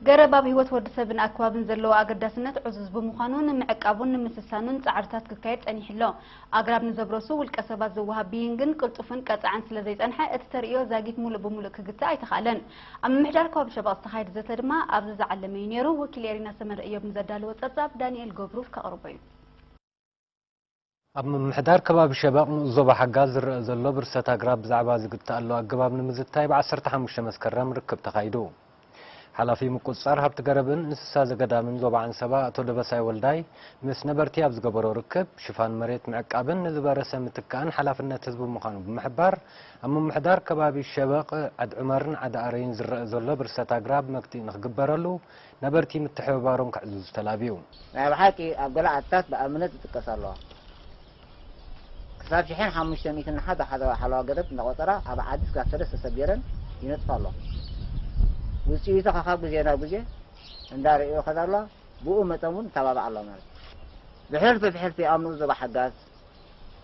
ገረብ ኣብ ህይወት ወዲ ሰብን ኣከባብን ዘለዎ ኣገዳስነት ዕዙዝ ብምዃኑ ንምዕቃቡን ንምስሳኑን ጻዕርታት ክካየድ ጸኒሑ ኣሎ። ኣግራብ ንዘብረሱ ውልቀ ሰባት ዝወሃብ ብይን ግን ቅልጡፍን ቀጻዕን ስለ ዘይጸንሐ እቲ ተርእዮ ዛጊት ሙሉእ ብሙሉእ ክግታእ ኣይተኻእለን። ኣብ ምምሕዳር ከባቢ ሸበቕ ዝተኻየደ ዘተ ድማ ኣብዚ ዝዓለመ እዩ ነይሩ። ወኪል ኤሪና ሰመረ እዮብ ንዘዳለዎ ጸብጻብ ዳንኤል ገብሩ ከቕርቦ እዩ። ኣብ ምምሕዳር ከባቢ ሸበቕ ንኡስ ዞባ ሓጋዝ ዝረአ ዘሎ ብርሰት ኣግራብ ብዛዕባ ዝግተኣሉ ኣገባብ ንምዝታይ ብ ዓሰርተ ሓሙሽተ መስከረም ርክብ ተኻይዱ። ሓላፊ ምቁጽጻር ሃብቲ ገረብን እንስሳ ዘገዳምን ዞባ ዓንሰባ ኣቶ ደበሳይ ወልዳይ ምስ ነበርቲ ኣብ ዝገበሮ ርክብ ሽፋን መሬት ምዕቃብን ንዝበረሰ ምትካእን ሓላፍነት ህዝቢ ምዃኑ ብምሕባር ኣብ ምምሕዳር ከባቢ ሸበቕ ዓድ ዑመርን ዓዲ ኣረይን ዝረአ ዘሎ ብርሰት ኣግራብ መግትኢ ንክግበረሉ ነበርቲ ምትሕብባሮም ክዕዝዙ ተላብዩ። ናይ ብሓቂ ኣብ ገለ ዓድታት ብኣብነት ዝጥቀስ ኣለዋ። ክሳብ ሽሕን ሓሙሽተ ሚእትን ንሓደ ሓደ ሓለዋ ገረብ እናቖጸራ ኣብ ዓዲ ክሳብ ሰለስተ ሰጊረን ይነጥፋ ኣለዋ። ውጽኢቱ ካብ ግዜ ናብ ግዜ እንዳርእዮ ከዳ ኣለዋ። ብኡ መጠን እውን ይተባባዕ ኣሎ ማለት እዩ። ብሕልፊ ብሕልፊ ኣብ ንኡስ ዞባ ሓጋዝ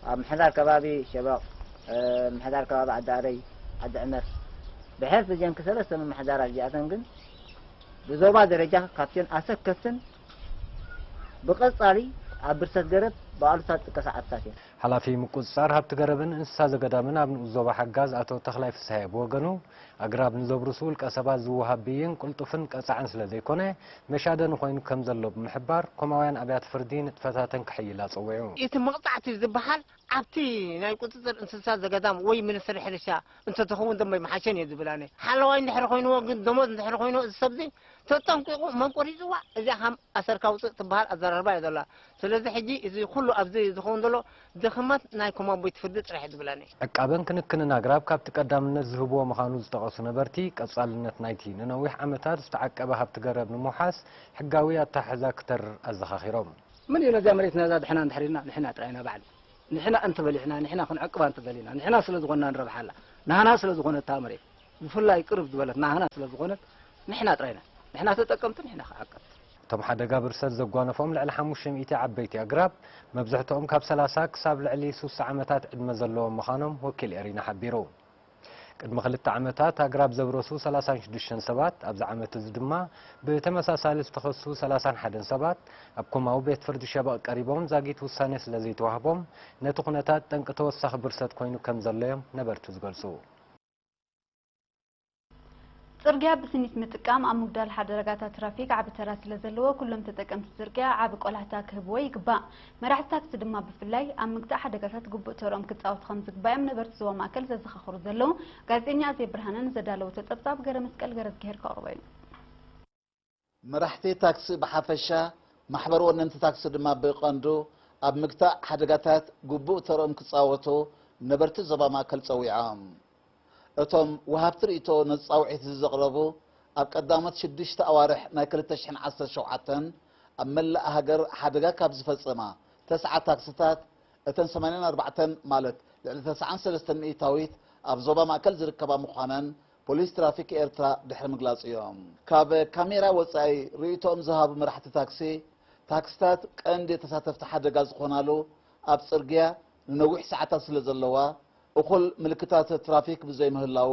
ኣብ ምሕዳር ከባቢ ሸበቕ፣ ምሕዳር ከባቢ ዓዲ ኣረይ፣ ዓዲ ዕመር፣ ብሕልፊ እዚአን ክሰለስተ ምምሕዳራት እዚኣተን ግን ብዞባ ደረጃ ካብተን ኣሰከፍትን ብቐጻሊ ኣብ ብርሰት ገረብ ብኣሉታ ዝጥቀሳ ዓድታት እየን። ሓላፊ ምቁጽጻር ሃብቲ ገረብን እንስሳ ዘገዳምን ኣብ ንኡስ ዞባ ሓጋዝ ኣቶ ተኽላይ ፍስሃየ ብወገኑ፣ ኣግራብ ንዘብርሱ ውልቀ ሰባት ዝወሃብ ብይን ቅልጡፍን ቀጻዕን ስለ ዘይኮነ፣ መሻደኒ ኮይኑ ከም ዘሎ ብምሕባር፣ ኮማውያን ኣብያተ ፍርዲ ንጥፈታተን ክሕይላ ጸዊዑ። እቲ መቕጻዕቲ ዝበሃል ኣብቲ ናይ ቁጽጽር እንስሳ ዘገዳም ወይ ሚኒስትሪ ሕርሻ እንተትኸውን ደሞ ይምሓሸን እየ ዝብል ኣነ። ሓለዋይ እንድሕሪ ኮይንዎ ግን ደሞዝ እንድሕሪ ኮይንዎ እዚ ሰብዚ ተጠንቂቑ መን ቆሪጽዋ እዚኣ ከም ኣሰርካ ውጽእ ትበሃል ኣዘራርባ እያ ዘላ። ስለዚ ሕጂ እዚ ኩሉ ኣብዚ ዝኸውን ዘሎ ድኽመት ናይ ኮማን ቤት ፍርዲ ጥራሕ እየ ዝብል ኣነ። ዕቃበን ክንክንን ኣግራብ ካብቲ ቀዳምነት ዝህብዎ ምዃኑ ዝጠቐሱ ነበርቲ፣ ቀጻልነት ናይቲ ንነዊሕ ዓመታት ዝተዓቀበ ሃብቲ ገረብ ንምውሓስ ሕጋዊ ኣተሓሕዛ ክተርር ኣዘኻኺሮም። መን እዩ ነዛ መሬትና እዛ ድሕና እንድሕር ኢልና ንሕና ጥራይ ኢና ባዕል ንሕና እንተበሊዕና ንሕና ክንዕቅባ እንተደሊና ንሕና ስለ ዝኾንና ንረብሓላ ናህና ስለ ዝኾነት እታ መሬት ብፍላይ ቅርብ ዝበለት ናህና ስለ ዝኾነት ንሕና ጥራይ ኢና ንሕና ተጠቀምቲ ንሕና ክዓቀብቲ። እቶም ሓደጋ ብርሰት ዘጓነፎም ልዕሊ ሓሙሽተ ሚእቲ ዓበይቲ ኣግራብ መብዝሕትኦም ካብ ሰላሳ ክሳብ ልዕሊ ሱሳ ዓመታት ዕድመ ዘለዎም ምዃኖም ወኪል ኤሪና ሓቢሩ። ቅድሚ ክልተ ዓመታት ኣግራብ ዘብረሱ ሰላሳን ሽዱሽተን ሰባት፣ ኣብዚ ዓመት እዚ ድማ ብተመሳሳሊ ዝተኸሱ ሰላሳን ሓደን ሰባት ኣብ ኮማዊ ቤት ፍርዲ ሸበቕ ቀሪቦም ዛጊት ውሳኔ ስለ ዘይተዋህቦም ነቲ ኩነታት ጠንቂ ተወሳኺ ብርሰት ኮይኑ ከም ዘሎ እዮም ነበርቲ ዝገልጹ። ጽርግያ ብስኒት ምጥቃም ኣብ ምጉዳል ሓደጋታት ትራፊክ ዓቢ ተራ ስለ ዘለዎ፣ ኩሎም ተጠቀምቲ ጽርግያ ዓቢ ቆላሕታ ክህብዎ ይግባእ። መራሕቲ ታክሲ ድማ ብፍላይ ኣብ ምግታእ ሓደጋታት ግቡእ ተርኦም ክጻወቱ ከም ዝግባእ እዮም ነበርቲ ዞባ ማእከል ዘዘኻኽሩ ዘለዉ። ጋዜጠኛ ኣዜብ ብርሃነ ንዘዳለወቶ ጸብጻብ ገረመስቀል ገረዝግሄር ከቕርቦ እዩ። መራሕቲ ታክሲ ብሓፈሻ፣ ማሕበር ወነንቲ ታክሲ ድማ ብቐንዱ ኣብ ምግታእ ሓደጋታት ግቡእ ተርኦም ክጻወቱ ነበርቲ ዞባ ማእከል ጸዊዖም። እቶም ወሃብቲ ርእይቶ ነዚ ጻውዒት እዚ ዘቕረቡ፣ ኣብ ቀዳሞት ሽዱሽተ ኣዋርሕ ናይ ክልተ ሽሕን ዓሰርተ ሸውዓተን ኣብ መላእ ሃገር ሓደጋ ካብ ዝፈጸማ ተስዓ ታክስታት፣ እተን ሰማንያን ኣርባዕተን ማለት ልዕሊ ተስዓን ሰለስተን ሚእታዊት ኣብ ዞባ ማእከል ዝርከባ ምዃነን ፖሊስ ትራፊክ ኤርትራ ድሕሪ ምግላጹ እዮም። ካብ ካሜራ ወጻኢ ርእይቶኦም ዝሃቡ መራሕቲ ታክሲ፣ ታክስታት ቀንዲ ተሳተፍቲ ሓደጋ ዝኾናሉ ኣብ ጽርግያ ንነዊሕ ሰዓታት ስለ ዘለዋ፣ እኹል ምልክታት ትራፊክ ብዘይምህላዉ፣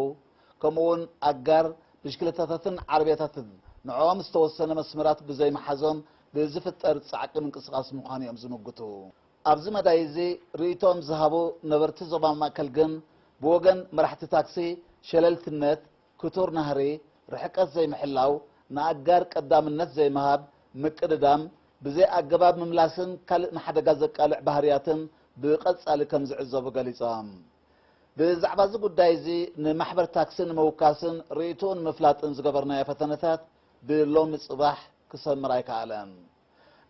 ከምኡ'ውን ኣጋር ብሽክለታታትን ዓረብያታትን ንዕኦም ዝተወሰነ መስመራት ብዘይምሓዞም ብዝፍጠር ጻዕቂ ምንቅስቓስ ምዃኑ እዮም ዝምጉቱ። ኣብዚ መዳይ እዚ ርእይቶኦም ዝሃቡ ነበርቲ ዞባ ማእከል ግን፣ ብወገን መራሕቲ ታክሲ ሸለልትነት፣ ክቱር ናህሪ፣ ርሕቀት ዘይምሕላው፣ ንኣጋር ቀዳምነት ዘይምሃብ፣ ምቅድዳም፣ ብዘይ ኣገባብ ምምላስን ካልእ ንሓደጋ ዘቃልዕ ባህርያትን ብቐጻሊ ከም ዝዕዘቡ ገሊጾም። ብዛዕባ እዚ ጉዳይ እዚ ንማሕበር ታክሲ ንምውካስን ርእይቶኡ ንምፍላጥን ዝገበርናዮ ፈተነታት ብሎሚ ጽባሕ ክሰምር ኣይከኣለን።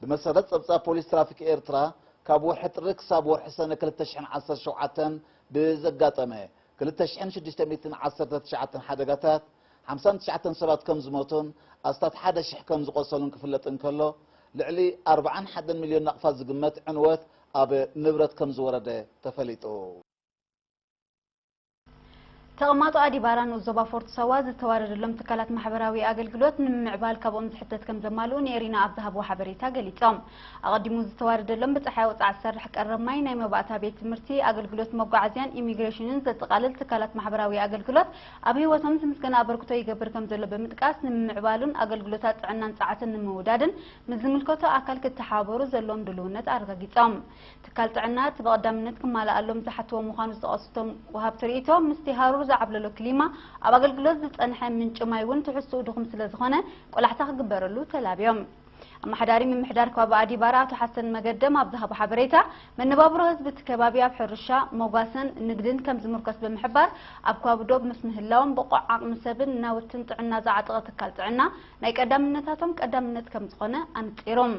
ብመሰረት ጸብጻብ ፖሊስ ትራፊክ ኤርትራ፣ ካብ ወርሒ ጥሪ ክሳብ ወርሒ ሰነ ክልተ ሽሕን ዓሰርተ ሸውዓተን ብዘጋጠመ ክልተ ሽሕን ሽዱሽተ ሚእትን ዓሰርተ ትሽዓተን ሓደጋታት ሓምሳን ትሽዓተን ሰባት ከም ዝሞቱን ኣስታት ሓደ ሽሕ ከም ዝቖሰሉን ክፍለጥ እንከሎ፣ ልዕሊ ኣርብዓን ሓደን ሚልዮን ናቕፋ ዝግመት ዕንወት ኣብ ንብረት ከም ዝወረደ ተፈሊጡ። ተቐማጦ ኣዲባራ ንኡስ ዞባ ፎርት ሳዋ ዝተዋረደሎም ትካላት ማሕበራዊ ኣገልግሎት ንምምዕባል ካብኦም ዝሕተት ከም ዘማልኡ ንኤሪና ኣብ ዝሃብዎ ሓበሬታ ገሊጾም። ኣቐዲሙ ዝተዋረደሎም ብጸሓይ ወጻዕ ዝሰርሕ ቀረብ ማይ፣ ናይ መባእታ ቤት ትምህርቲ፣ ኣገልግሎት መጓዓዝያን ኢሚግሬሽንን ዘጠቓልል ትካላት ማሕበራዊ ኣገልግሎት ኣብ ህይወቶም ዝምስገን ኣበርክቶ ይገብር ከም ዘሎ ብምጥቃስ፣ ንምምዕባሉን ኣገልግሎታት ጥዕናን ጸዓትን ንምውዳድን ምስ ዝምልከቶ ኣካል ክተሓባበሩ ዘለዎም ድልውነት ኣረጋጊጾም። ትካል ጥዕና እቲ ብቐዳምነት ክማልኣሎም ዝሓትዎ ምዃኑ ዝጠቐሱ እቶም ወሃብቲ ርእይቶ፣ ምስቲ ሃሩር ዝዓብለሎ ክሊማ ኣብ ኣገልግሎት ዝጸንሐ ምንጪ ማይ እውን ትሕዝትኡ ድኹም ስለ ዝኾነ ቆላሕታ ክግበረሉ ተላብዮም። ኣመሓዳሪ ምምሕዳር ከባቢ ኣዲባራ ኣቶ ሓሰን መገደም ኣብ ዝሃቦ ሓበሬታ፣ መነባብሮ ህዝቢ እቲ ከባቢ ኣብ ሕርሻ፣ መጓሰን ንግድን ከም ዝምርኮስ ብምሕባር፣ ኣብ ከባቢ ዶብ ምስ ምህላዎም ብቑዕ ዓቕሚ ሰብን ናውትን ጥዕና ዝዓጠቐ ትካል ጥዕና ናይ ቀዳምነታቶም ቀዳምነት ከም ዝኾነ ኣነጺሮም።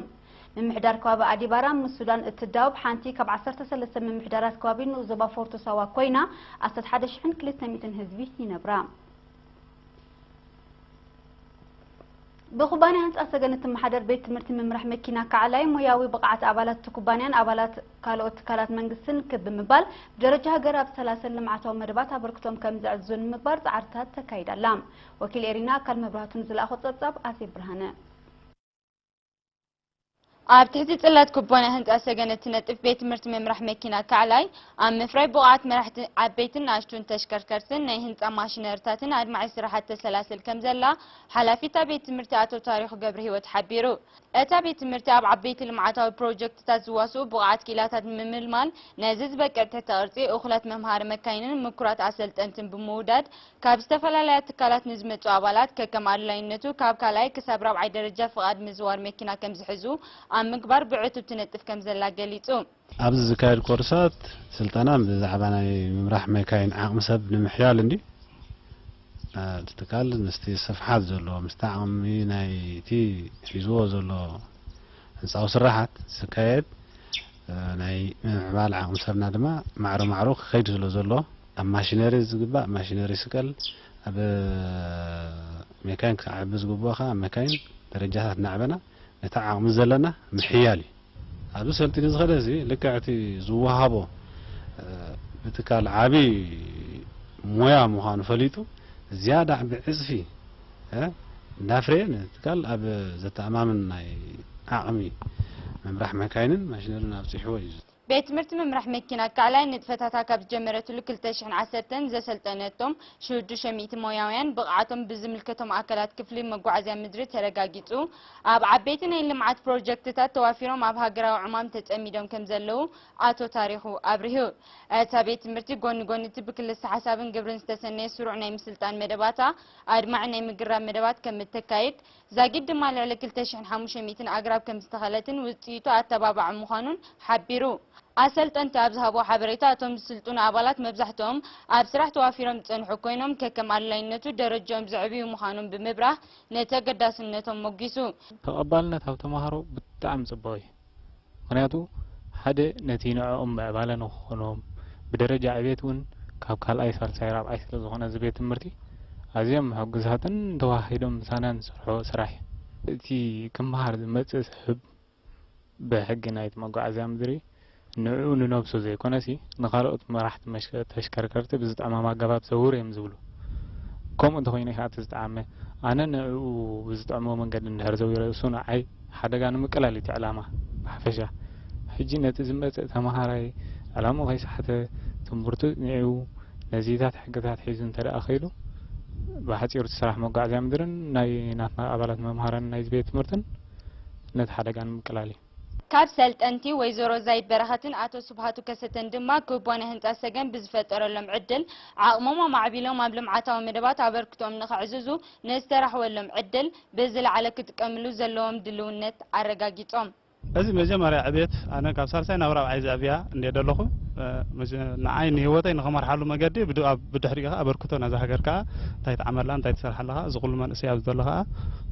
ምምሕዳር ከባቢ ኣዲባራ ምስ ሱዳን እትዳወብ ሓንቲ ካብ ዓሰርተ ሰለስተ ምምሕዳራት ከባቢ ንኡስ ዞባ ፎርቶ ሳዋ ኮይና፣ ዓሰርተ ሓደ ሽሕን ክልተ ሚእትን ህዝቢ ይነብራ። ብኩባንያ ህንፃ ሰገን እትመሓደር ቤት ትምህርቲ ምምራሕ መኪና ካዕላይ፣ ሞያዊ ብቕዓት ኣባላት እቲ ኩባንያን ኣባላት ካልኦት ትካላት መንግስትን ክብ ብምባል፣ ብደረጃ ሃገር ኣብ ሰላሰን ልምዓታዊ መደባት ኣበርክቶም ከም ዘዕዝዙ ንምግባር ፃዕርታት ተካይዳ ኣላ። ወኪል ኤሪና ኣካል መብራህቱ ንዝለኣኾ ፀብፃብ ኣዜብ ብርሃነ። ኣብ ትሕቲ ጽላት ኩባንያ ህንጻ ሰገን እትነጥፍ ቤት ትምህርቲ ምምራሕ መኪና ካዕላይ፣ ኣብ ምፍራይ ብቑዓት መራሕቲ ዓበይትን ንኣሽቱን ተሽከርከርትን ናይ ህንጻ ማሽነሪታትን ኣድማዒ ስራሓት ተሰላስል ከም ዘላ፣ ሓላፊ እታ ቤት ትምህርቲ ኣቶ ታሪኹ ገብረሂወት ሓቢሩ። እታ ቤት ትምህርቲ ኣብ ዓበይቲ ልምዓታዊ ፕሮጀክትታት ዝዋስኡ ብቑዓት ክኢላታት ብምምልማል፣ ነዚ ዝበቅዕ ትሕተ ቅርጺ፣ እኹላት መምሃሪ መካይንን ምኩራት ኣሰልጠንትን ብምውዳድ፣ ካብ ዝተፈላለያ ትካላት ንዝመጹ ኣባላት፣ ከከም ኣድላይነቱ ካብ ካልኣይ ክሳብ ራብዓይ ደረጃ ፍቓድ ምዝዋር መኪና ከም ዝሕዙ ኣብ ምግባር ብዕቱብ ትነጥፍ ከም ዘላ ገሊጹ። ኣብዚ ዝካየድ ኮርሳት ስልጠና ብዛዕባ ናይ ምምራሕ መካይን ዓቕሚ ሰብ ንምሕያል እንዲ፣ እቲ ትካል ምስቲ ስፍሓት ዘለዎ፣ ምስቲ ዓቕሚ ናይቲ ሒዝዎ ዘሎ ህንፃዊ ስራሓት ዝካየድ፣ እ፣ ናይ ምምዕባል ዓቕሚ ሰብና ድማ ማዕረ ማዕሮ ክኸይድ ስለ ዘሎ፣ ኣብ ማሽነሪ ዝግባእ ማሽነሪ ይስቀል፣ ኣብ ሜካኒክ ክዓቢ ዝግብኦ ከዓ ኣብ መካይን ደረጃታት እናዕበና ነቲ ዓቕሚ ዘለና ምሕያል እዩ። ኣብዚ ሰልጢኑ ዝኸደ እዚ ልክዕ እቲ ዝወሃቦ፣ እ፣ ብትካል ዓቢ ሞያ ምዃኑ ፈሊጡ ዝያዳ ብዕጽፊ፣ እ፣ እንዳፍረየ ነቲ ትካል ኣብ ዘተኣማምን ናይ ዓቕሚ ምምራሕ መካይንን ማሽነሪን ኣብጺሕዎ እዩ። ቤት ትምህርቲ ምምራሕ መኪና ኣካላይ ንጥፈታታ ካብ ዝጀመረትሉ ክልተ ሽሕን ዓሰርተን ዘሰልጠነቶም ሽዱሽተ ሚእቲ ሞያውያን ብቕዓቶም ብዝምልከቶም ኣካላት ክፍሊ መጓዓዝያ ምድሪ ተረጋጊጹ። ኣብ ዓበይቲ ናይ ልምዓት ፕሮጀክትታት ተዋፊሮም ኣብ ሃገራዊ ዕማም ተጸሚዶም ከም ዘለዉ ኣቶ ታሪኹ ኣብሪሁ። እታ ቤት ትምህርቲ ጎኒ ጎኒ እቲ ብክልሰ ሓሳብን ግብርን ዝተሰነየ ስሩዕ ናይ ምስልጣን መደባታ ኣድማዒ ናይ ምግራብ መደባት ከም እተካይድ፣ ዛጊድ ድማ ልዕሊ ክልተ ሽሕን ሓሙሽተ ሚእትን ኣግራብ ከም ዝተኸለትን ውጽኢቱ ኣተባባዒ ምዃኑን ሓቢሩ። ኣሰልጠንቲ ኣብ ዝሃብዎ ሓበሬታ፣ እቶም ዝስልጥኑ ኣባላት መብዛሕትኦም ኣብ ስራሕ ተዋፊሮም ዝጸንሑ ኮይኖም፣ ከከም ኣድላይነቱ ደረጃኦም ዘዕብዩ ምዃኖም ብምብራህ፣ ንተገዳስነቶም ሞጊሱ። ተቐባልነት ኣብ ተማሃሮ ብጣዕሚ ጽቡቕ እዩ። ምኽንያቱ፣ ሓደ ነቲ ንዕኦም ምዕባለ ንኽኾኖም፣ ብደረጃ ዕቤት እውን ካብ ካልኣይ፣ ሳልሳይ፣ ራብዓይ ስለ ዝኾነ እዚ ቤት ትምህርቲ፣ ኣዝዮም ምሕጉሳትን ተወሃሂዶም ምሳና ንሰርሖ ስራሕ እዩ። እቲ ክመሃር ዝመጽእ ሰብ ብሕጊ ናይቲ መጓዓዝያ ምድሪ ንዕኡ ንነብሱ ዘይኮነሲ ንኻልኦት መራሕቲ መሽከ-፣ ተሽከርከርቲ ብዝጥዕሞም ኣገባብ ዘውር እዮም ዝብሉ። ከምኡ እንተኾይኑ ኢኻ እቲ ዝጠዓመ፣ ኣነ ንዕኡ ብዝጥዕሞ መንገዲ እንድሕር ዘውረ እሱ ንዓይ ሓደጋ ንምቅላል እዩ እቲ ዕላማ ብሓፈሻ። ሕጂ ነቲ ዝመጽእ ተመሃራይ ዕላምኡ ከይሰሓተ ትምህርቱ ንዕኡ ነዚታት ሕግታት ሒዙ እንተ ደኣ ከይዱ ብሓጺሩ እቲ ስራሕ መጓዓዝያ ምድርን ናይ ናትና ኣባላት መምሃራንን ናይዚ ቤት ትምህርትን ነቲ ሓደጋ ንምቅላል እዩ። ካብ ሰልጠንቲ ወይዘሮ ዛይድ በረኸትን ኣቶ ስብሃቱ ከሰተን ድማ ኩባንያ ህንጻ ሰገን ብዝፈጠረሎም ዕድል ዓቕሞም ኣማዕቢሎም ኣብ ልምዓታዊ መደባት ኣበርክቶኦም ንኸዕዝዙ ንዝተራሕወሎም ዕድል ብዝለዓለ ክጥቀምሉ ዘለዎም ድልውነት ኣረጋጊጾም። እዚ መጀመርያ ዕቤት ኣነ ካብ ሳልሳይ ናብ ራብዓይ ዘዕብያ እንደ ደለኹ፣ እ፣ መጀ-፣ ንዓይ ንህይወተይ ንኸመርሓሉ መገዲ ብድ-፣ ኣብ ብድሕሪኡ ኸኣ ኣበርክቶ ነዛ ሃገር ከኣ እንታይ ትዓመላ እንታይ ትሰርሓ ኣለኻ፣ እዚ ኩሉ መንእሰይ ኣብዚ ዘሎ ኸኣ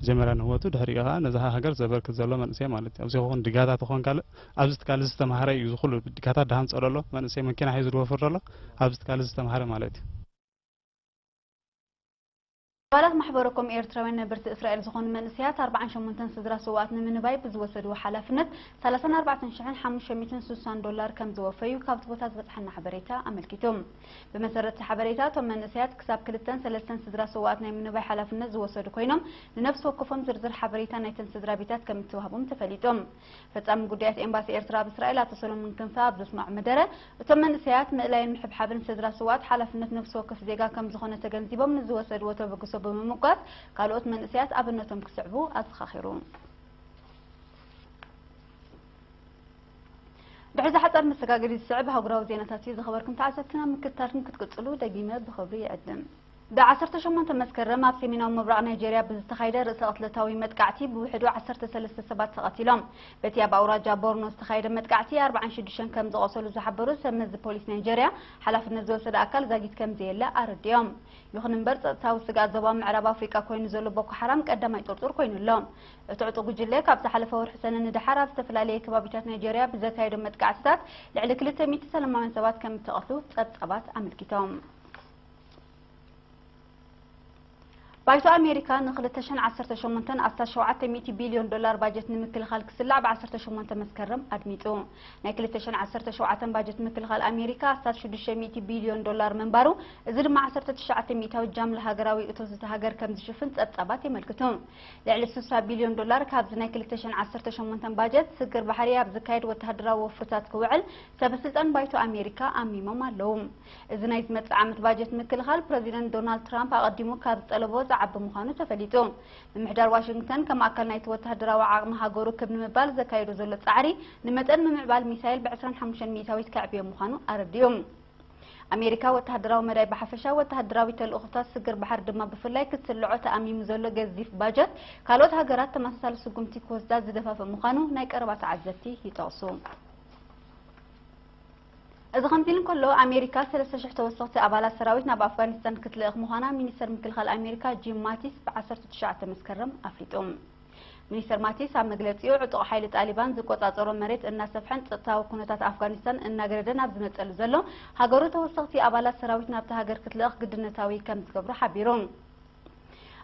መጀመርያ ንህይወቱ ድሕሪኡ ኸኣ ነዛ ሃገር ዘበርክት ዘሎ መንእሰይ ማለት እዩ። ኣብዚ ኹን ድጋታት ኾን ካልእ ኣብዚ ትካል እዚ ዝተማሃረ እዩ፣ እዚ ኩሉ ድጋታት ድሃንጾ ደሎ መንእሰይ መኪና ሒዙ ዝወፍር ደሎ ኣብዚ ትካል እዚ ዝተማሃረ ማለት እዩ። ኣባላት ማሕበረኮም ኤርትራውያን ነበርቲ እስራኤል ዝኾኑ መንእሰያት ኣርባዓን ሸሞንተን ስድራ ስውኣት ንምንባይ ብዝወሰድዎ ሓላፍነት ሰላሳን ኣርባዕተን ሽሕን ሓሙሽተ ሚእትን ስሳን ዶላር ከም ዝወፈዩ ካብቲ ቦታ ዝበጽሓና ሓበሬታ ኣመልኪቱ። ብመሰረት እቲ ሓበሬታ፣ እቶም መንእሰያት ክሳብ ክልተን ሰለስተን ስድራ ስውኣት ናይ ምንባይ ሓላፍነት ዝወሰዱ ኮይኖም፣ ንነፍሲ ወከፎም ዝርዝር ሓበሬታ ናይተን ስድራ ቤታት ከም እተዋህቦም ተፈሊጡ። ፈጻሚ ጉዳያት ኤምባሲ ኤርትራ ኣብ እስራኤል ኣቶ ሰሎሞን ክንፈ ኣብ ዘስምዖ መደረ፣ እቶም መንእሰያት ምእላይን ምሕብሓብን ስድራ ስውኣት ሓላፍነት ነፍሲ ወከፍ ዜጋ ከም ዝኾነ ተገንዚቦም፣ ንዝወሰድዎ ተበግሶ ብምምጓስ፣ ካልኦት መንእሰያት ኣብነቶም ክስዕቡ ኣዘኻኺሩ። ድሕሪ እዚ ሓጻር መሰጋገሪ ዝስዕብ ኣህጉራዊ ዜናታት እዩ። ዝኸበርኩም ተዓዘብትና፣ ምክትታልኩም ክትቅጽሉ ደጊመ ብኽብሪ ይዕድም። ብ ዓሰርተ ሸሞንተ መስከረም ኣብ ሰሜናዊ ምብራቕ ናይጄርያ ብዝተኻየደ ርእሰ ቅትለታዊ መጥቃዕቲ ብውሕዱ ዓሰርተ ሰለስተ ሰባት ተቐቲሎም። በቲ ኣብ ኣውራጃ ቦርኖ ዝተኻየደ መጥቃዕቲ ኣርባዓን ሽዱሽተን ከም ዝቖሰሉ ዝሓበሩ ሰብ መዚ ፖሊስ ናይጄርያ፣ ሓላፍነት ዝወሰደ ኣካል ዛጊት ከም ዘየለ ኣረዲኦም። ይኹን እምበር፣ ጸጥታዊ ስግኣት ዞባ ምዕራብ ኣፍሪቃ ኮይኑ ዘሎ ቦኮ ሓራም ቀዳማይ ጥርጡር ኮይኑ ኣሎ። እቲ ዕጡቕ ጉጅለ ካብ ዝሓለፈ ወርሒ ሰነ ንደሓር ኣብ ዝተፈላለየ ከባቢታት ናይጄርያ ብዘካየዶ መጥቃዕትታት ልዕሊ ክልተ ሚእቲ ሰላማውያን ሰባት ከም እተቐትሉ ጸብጻባት ኣመልኪቶም። ባይቶ ኣሜሪካ ን ክልተ ሽሕን ዓሰርተ ሸሞንተን ኣስታት ሸውዓተ ሚእቲ ቢልዮን ዶላር ባጀት ንምክልኻል ክስላዕ ብ ዓሰርተ ሸሞንተ መስከረም ኣድሚጹ። ናይ ክልተ ሽሕን ዓሰርተ ሸውዓተን ባጀት ምክልኻል ኣሜሪካ ኣስታት ሽዱሽተ ሚእቲ ቢልዮን ዶላር ምንባሩ፣ እዚ ድማ ዓሰርተ ትሽዓተ ሚእታዊ ጃምላ ሃገራዊ እቶት እታ ሃገር ከም ዝሽፍን ጸብጻባት የመልክቱ። ልዕሊ ስሳ ቢልዮን ዶላር ካብዚ ናይ ክልተ ሽሕን ዓሰርተ ሸሞንተን ባጀት ስግር ባሕሪ ኣብ ዝካየድ ወተሃደራዊ ወፍርታት ክውዕል ሰበ ስልጣን ባይቶ ኣሜሪካ ኣሚሞም ኣለዉ። እዚ ናይ ዝመጽእ ዓመት ባጀት ምክልኻል ፕረዚደንት ዶናልድ ትራምፕ ኣቐዲሙ ካብ ዝጠለቦ ዝዓቢ ምዃኑ ተፈሊጡ። ምምሕዳር ዋሽንግተን ከም ኣካል ናይቲ ወተሃደራዊ ዓቕሚ ሃገሩ ክብ ንምባል ዘካየዶ ዘሎ ጻዕሪ ንመጠን ምምዕባል ሚሳይል ብ ዕስራን ሓሙሽተን ሚእታዊት ከዕብዮ ምዃኑ ኣረዲኡ። ኣሜሪካ ወተሃደራዊ መዳይ ብሓፈሻ፣ ወተሃደራዊ ተልእኾታት ስግር ባሕሪ ድማ ብፍላይ ክትስልዖ ተኣሚሙ ዘሎ ገዚፍ ባጀት፣ ካልኦት ሃገራት ተመሳሳሊ ስጉምቲ ክወስዳ ዝደፋፍእ ምዃኑ ናይ ቀረባ ተዓዘብቲ ይጠቕሱ። እዚ ከምዚ ኢሉ እንከሎ፣ ኣሜሪካ ሰለስተ ሽሕ ተወሰኽቲ ኣባላት ሰራዊት ናብ ኣፍጋኒስታን ክትልእኽ ምዃና ሚኒስተር ምክልኻል ኣሜሪካ ጂም ማቲስ ብ ዓሰርተ ትሽዓተ መስከረም ኣፍሊጡ። ሚኒስተር ማቲስ ኣብ መግለጺኡ፣ ዕጡቕ ሓይሊ ጣሊባን ዝቆጻጸሮ መሬት እናሰፍሐን ጸጥታዊ ኩነታት ኣፍጋኒስታን እናገደደን ኣብ ዝመጸሉ ዘሎ፣ ሃገሩ ተወሰኽቲ ኣባላት ሰራዊት ናብታ ሃገር ክትልእኽ ግድነታዊ ከም ዝገብሮ ሓቢሩ።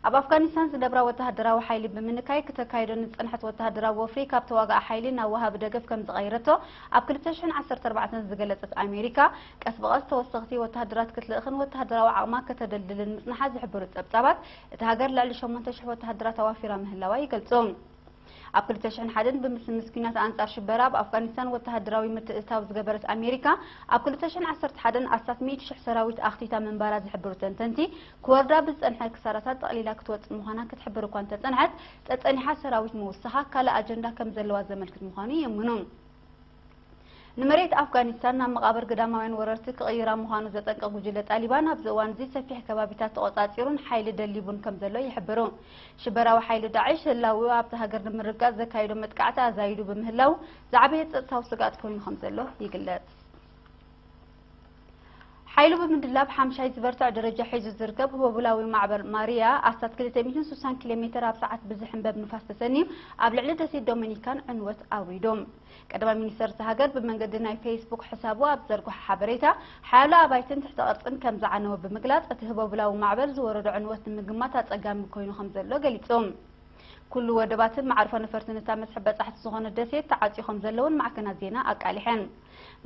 ኣብ ኣፍጋኒስታን ዝነብራ ወተሃደራዊ ሓይሊ ብምንካይ ክተካይዶ ንዝጸንሐት ወተሃደራዊ ወፍሪ ካብ ተዋጋኢ ሓይሊ ናብ ወሃቢ ደገፍ ከም ዝቐየረቶ ኣብ ክልተ ሽሕን ዓሰርተ ኣርባዕተን ዝገለጸት ኣሜሪካ፣ ቀስ ብቐስ ተወሰኽቲ ወተሃደራት ክትልእኽን ወተሃደራዊ ዓቕማ ከተደልድልን ምጽንሓ ዝሕብሩ ጸብጻባት፣ እታ ሃገር ልዕሊ ሸሞንተ ሽሕ ወተሃደራት ኣዋፊራ ምህላዋ ይገልጹ። ኣብ ክልተ ሽሕን ሓደን ብምስምስ ኲናት ኣንጻር ሽበራ ኣብ ኣፍጋኒስታን ወተሃደራዊ ምትእትታው ዝገበረት ኣሜሪካ፣ ኣብ ክልተ ሽሕን ዓሰርተ ሓደን ኣስታት ሚእቲ ሽሕ ሰራዊት ኣኽቲታ ምንባራ ዝሕብሩ ተንተንቲ፣ ክወርዳ ብዝጸንሐ ክሳራታት ጠቕሊላ ክትወጽእ ምዃና ክትሕብር እኳ እንተጸንሐት፣ ጸጸኒሓ ሰራዊት ምውሳኻ ካልእ ኣጀንዳ ከም ዘለዋ ዘመልክት ምዃኑ የእምኑ። ንመሬት ኣፍጋኒስታን ናብ መቓብር ግዳማውያን ወረርቲ ክቕይራ ምዃኑ ዘጠንቅቕ ጉጅለ ጣሊባን፣ ኣብዚ እዋን እዚ ሰፊሕ ከባቢታት ተቖጻጺሩን ሓይሊ ደሊቡን ከም ዘሎ ይሕብሩ። ሽበራዊ ሓይሊ ዳዕሽ ህላዌኡ ኣብታ ሃገር ንምርግጋጽ ዘካየዶ መጥቃዕቲ ኣዛይዱ ብምህላው፣ ዝዓበየ ጸጥታዊ ስግኣት ኮይኑ ከም ዘሎ ይግለጽ። ሓይሉ ብምድላብ ሓምሻይ ዝበርትዕ ደረጃ ሒዙ ዝርከብ ህቦብላዊ ማዕበል ማሪያ ኣስታት ክልተ ሚእትን ስሳን ኪሎ ሜተር ኣብ ሰዓት ብዝሕንበብ ንፋስ ተሰንዩ ኣብ ልዕሊ ደሴት ዶሚኒካን ዕንወት ኣውሪዱ። ቀዳማይ ሚኒስተር እታ ሃገር ብመንገዲ ናይ ፌስቡክ ሕሳቡ ኣብ ዘርግሖ ሓበሬታ፣ ሓያሎ ኣባይትን ትሕተ ቅርጽን ከም ዝዓነወ ብምግላጽ፣ እቲ ህቦብላዊ ማዕበል ዝወረዶ ዕንወት ንምግማት ኣጸጋሚ ኮይኑ ከም ዘሎ ገሊጹ። ኩሉ ወደባትን መዓርፎ ነፈርትን እታ መስሕብ በጻሕቲ ዝኾነት ደሴት ተዓጽዩ ከም ዘሎ እውን ማዕከናት ዜና ኣቃሊሐን።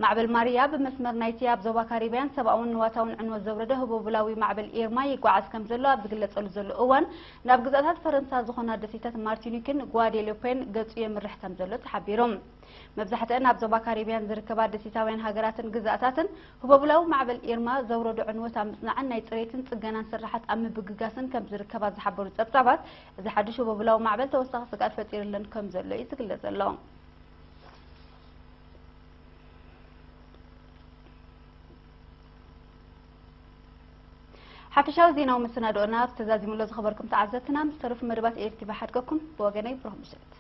ማዕበል ማሪያ ብመስመር ናይቲ ኣብ ዞባ ካሪብያን ሰብኣውን ንዋታውን ዕንወት ዘውረደ ህቦብላዊ ማዕበል ኢርማ ይጓዓዝ ከም ዘሎ ኣብ ዝግለጸሉ ዘሎ እዋን፣ ናብ ግዝኣታት ፈረንሳ ዝኾና ደሴታት ማርቲኒክን ጓዴሎፔን ገጹ የምርሕ ከም ዘሎ ተሓቢሩ። መብዛሕትአን ኣብ ዞባ ካሪብያን ዝርከባ ደሴታውያን ሃገራትን ግዝኣታትን ህቦብላዊ ማዕበል ኢርማ ዘውረዶ ዕንወት ኣብ ምጽናዕን ናይ ጽሬትን ጽገናን ስራሓት ኣብ ምብግጋስን ከም ዝርከባ ዝሓበሩ ጸብጻባት፣ እዚ ሓድሽ ህቦብላዊ ማዕበል ተወሳኺ ስግኣት ፈጢሩለን ከም ዘሎ እዩ ዝግለጽ ዘሎ። ሓፈሻዊ ዜናዊ መሰናድኦና ኣብዚ ተዛዚሙ ኣሎ። ዝኸበርኩም ተዓዘብትና፣ ምስ ተረፉ መደባት ኤፍቲቪ ሓድገኩም። ብወገነይ ብሩኽ ምሸት።